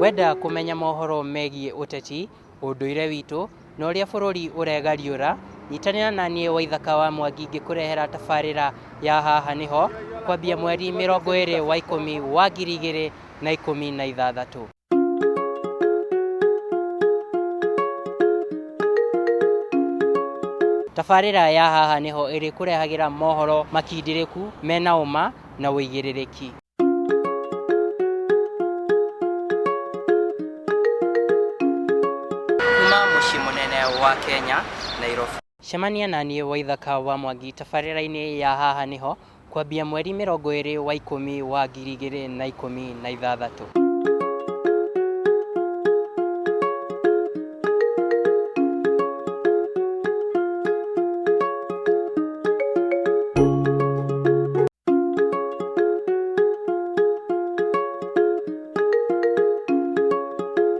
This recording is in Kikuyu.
Wenda kũmenya mohoro megiĩ ũteti, ũndũire witũ, na ũrĩa bũrũri ũregariũra, nyitanĩra na niĩ Waithaka wa Mwangi ngĩkũrehera tabarĩra ya Haha Nĩho, kwambia mweri 21 wa 10 wa 2016. Tabarĩra ya Haha Nĩho ĩrĩkũrehagĩra mohoro makindĩrĩku, mena ũma na ũigĩrĩrĩki. Kuma mũciĩ mũnene wa Kenya, Nairobi. Cemania na niĩ Waithaka wa Mwangi tabarĩra-inĩ ya Haha Nĩho kwambia mweri 21 wa 10 wa 2016.